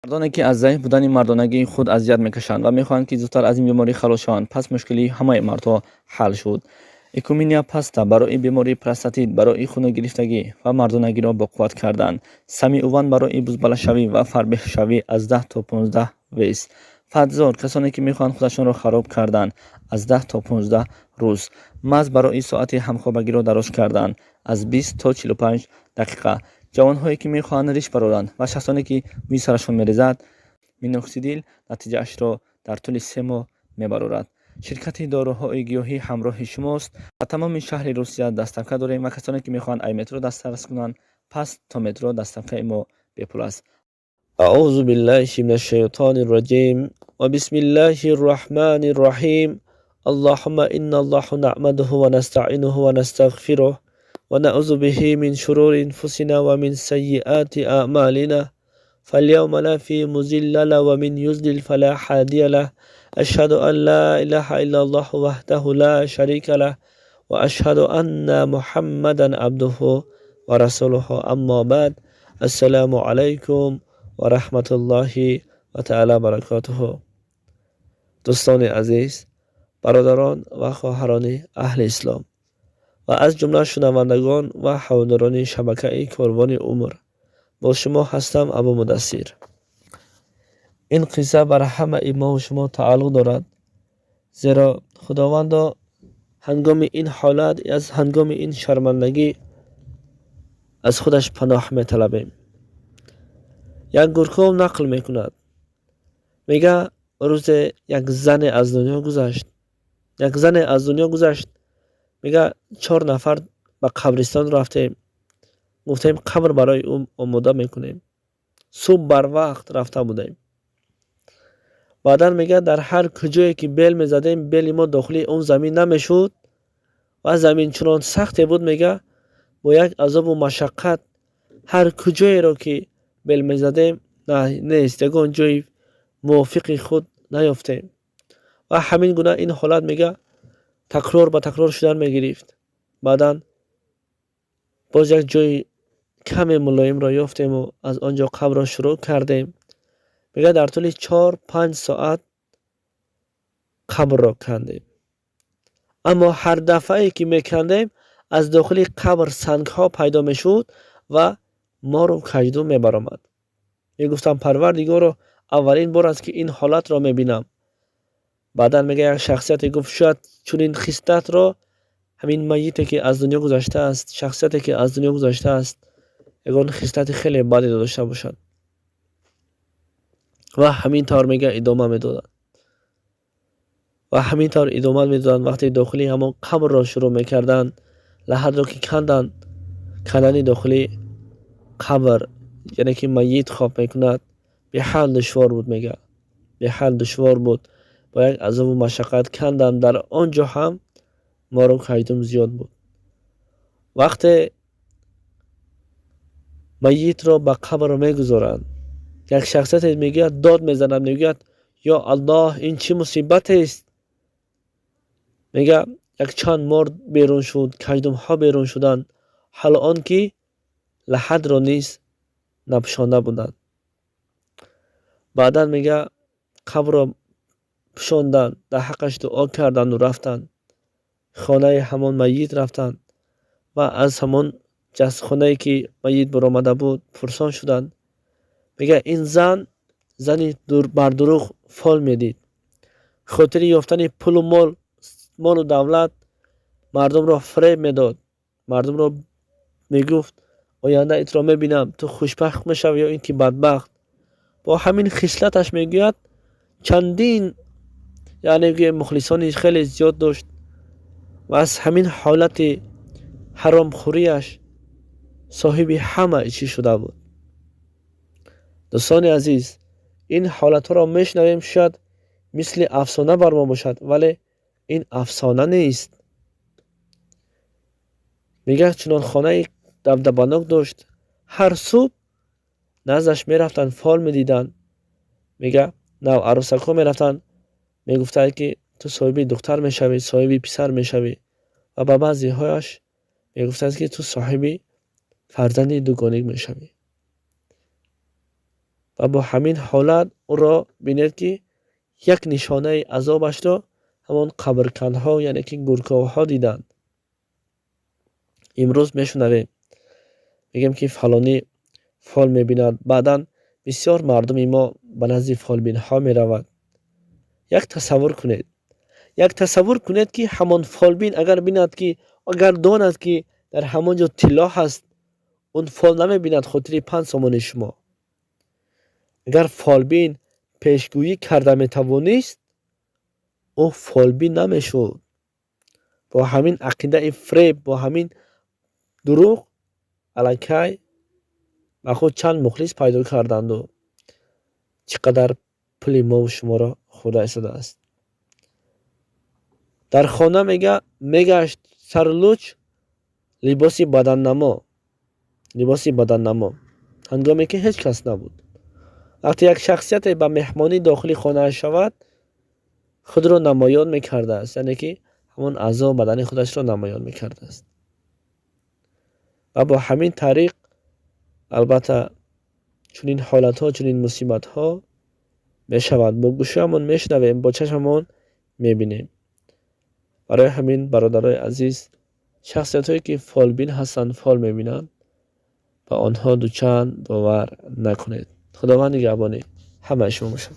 Мардоне, ки аз заиф будани мардонагии худ азият мекашанд ва мехоҳанд, ки зудтар аз ин беморӣ халос шаванд, пас мушкилии ҳамаи мардҳо ҳал шуд. Экуминия паста барои бемории простатит, барои хуногирифтагӣ ва мардонагиро боқувват кардан. Самиуван барои бузбалашавӣ ва фарбеҳшавӣ аз 10 то 15 вес. Фатзор, касоне, ки мехоҳанд худашонро хароб кардан, аз 10 то 15 рӯз. Маз барои соати ҳамхобагиро дароз кардан аз 20 то 45 дақиқа. Ҷавонҳое, ки мехоҳанд риш бароранд, ва шахсоне, ки мӯи сарашон мерезад, миноксидил натиҷаашро дар тӯли 3 моҳ мебарорад. Ширкати доруҳои гиёҳӣ ҳамроҳи шумост ва тамоми шаҳри Русия доставка дорем ва касоне, ки мехоҳанд ай метро дастрас кунанд, пас то метро доставкаи мо бепул аст. أعوذ بالله من الشيطان الرجيم وبسم الله الرحمن الرحيم. اللهم إنا الله نعمده ونستعينه ونستغفره ونعوذ به من شرور أنفسنا ومن سيئات أعمالنا. فاليوم لا في مزل له ومن يضلل فلا هادي له. أشهد أن لا إله إلا الله وحده لا شريك له وأشهد أن محمدا عبده ورسوله. أما بعد، السلام عليكم ورحمة الله وتعالى برکاته. Дӯстони азиз, бародарон ва хоҳарони аҳли ислом ва аз ҷумла шунавандагон ва ҳаводорони шабакаи Корвони умр, бо шумо ҳастам Абу Мудассир. Ин қисса бар ҳамаи мову шумо тааллуқ дорад, зеро Худовандо ҳангоми ин ҳолат, аз ҳангоми ин шармандагӣ аз худаш паноҳ металабем. Як гурков нақл мекунад, мега, рӯзе як зане аз дунё гузашт, як зане аз дунё гузашт. Мега, чор нафар ба қабристон рафтем, гуфтем, қабр барои ӯ омода мекунем. Субҳ барвақт рафта будем. Баъдан, мега, дар ҳар куҷое ки бел мезадем, бели мо дохили он замин намешуд ва замин чунон сахте буд. Мега, бо як азобу машаққат ҳар куҷоеро ки бел мезадем, нест, ягон ҷои мувофиқи худ наёфтем. Ва ҳамин гуна ин ҳолат, мега, такрор ба такрор шудан мегирифт. Баъдан боз як ҷои каме мулоимро ёфтему аз он ҷо қабрро шурӯъ кардем. Мега, дар тӯли 4-5 соат қабрро кандем, аммо ҳар дафъае ки мекандем, аз дохили қабр сангҳо пайдо мешуд ва мору каждум мебаромад. Мегуфтам: «Парвардигоро, аввалин бор аст, ки ин ҳолатро мебинам». Баъдан, мега, як шахсияте гуфт: «Шояд чунин хислатро ҳамин майите, ки аз дунё гузаштааст, шахсияте, ки аз дунё гузаштааст, ягон хислати хеле баде дошта бошад». Ва ҳамин тавр, мега, идома медоданд ва ҳамин тавр идома медоданд. Вақте дохили ҳамон қабрро шурӯъ мекарданд, лаҳадро ки канданд, кандани дохили қабр, яъне ки майит хоб мекунад, беҳад душвор буд. Мега, беҳад душвор буд, бо як азобу машаққат канданд. Дар он ҷо ҳам мору каждум зиёд буд. Вақте майитро ба қабр мегузоранд, як шахсияте, мегӯяд, дод мезанад, мегӯяд: «Ё Аллоҳ, ин чӣ мусибатест?» Мега, якчанд мор берун шуд, каждумҳо берун шуданд, ҳоло он ки лаҳадро низ напӯшонда буданд. Баъдан, мега, қабрро пӯшонданд, дар ҳаққаш дуо карданду рафтанд, хонаи ҳамон майит рафтанд ва аз ҳамон ҷасадхонае, ки майит баромада буд, пурсон шуданд. Мега, ин зан зани бардурӯғ фол медид, хотири ёфтани пулу мол, молу давлат мардумро фиреб медод. Мардумро мегуфт: «Оянда итро мебинам, ту хушбахт мешавӣ ё ин ки бадбахт». Бо ҳамин хислаташ, мегӯяд, чандин, яъне мухлисони хеле зиёд дошт ва аз ҳамин ҳолати ҳаромхӯрияш соҳиби ҳама чиз шуда буд. Дӯстони азиз, ин ҳолатҳоро мешунавем, шояд мисли афсона бар мо бошад, вале ин афсона нест. Мегӯяд, чунон хонаи дабдабанок дошт, ҳар субҳ наздаш мерафтанд, фол медиданд. Мега, наварӯсакҳо мерафтанд, мегуфтанд, ки ту соҳиби духтар мешавӣ, соҳиби писар мешавӣ, ва ба баъзеҳояш Мегуфтааст, ки ту соҳиби фарзанди дугоник мешавӣ. Ва бо ҳамин ҳолат ӯро бинед, ки як нишонаи азобашро ҳамон қабрканҳо, яъне ки гурковҳо диданд. Имрӯз мешунавем, мегӯем, ки фалонӣ фол мебинад. Баъдан бисёр мардуми мо ба назди фолбинҳо меравад. Як тасаввур кунед, як тасаввур кунед, ки ҳамон фолбин агар бинад, ки агар донад, ки дар ҳамон ҷо тилло ҳаст, он фол намебинад хотири 5 сомони шумо. Агар фолбин пешгӯӣ карда метавонист, ӯ фолбин намешуд. Бо ҳамин ақидаи фиреб, бо ҳамин дурӯғ аллакай ба худ чанд мухлис пайдо карданду чӣ қадар пули мову шуморо хӯрда истодааст. Дар хона мега мегашт сарулуч, либоси баданнамо, либоси баданнамо, ҳангоме ки ҳеҷ кас набуд. Вақте як шахсияте ба меҳмонӣ дохили хонааш шавад, худро намоён мекардааст, яъне ки ҳамон аъзо бадани худашро намоён мекардааст. Ва бо ҳамин тариқ, албатта, чунин ҳолатҳо, чунин мусибатҳо мешавад. Бо гӯшоямон мешунавем, бо чашмамон мебинем. Барои ҳамин, бародарои азиз, шахсиятҳое ки фолбин ҳастанд, фол мебинанд, ба онҳо дучанд бовар накунед. Худованд нигаҳбони ҳамаи шумо бошад.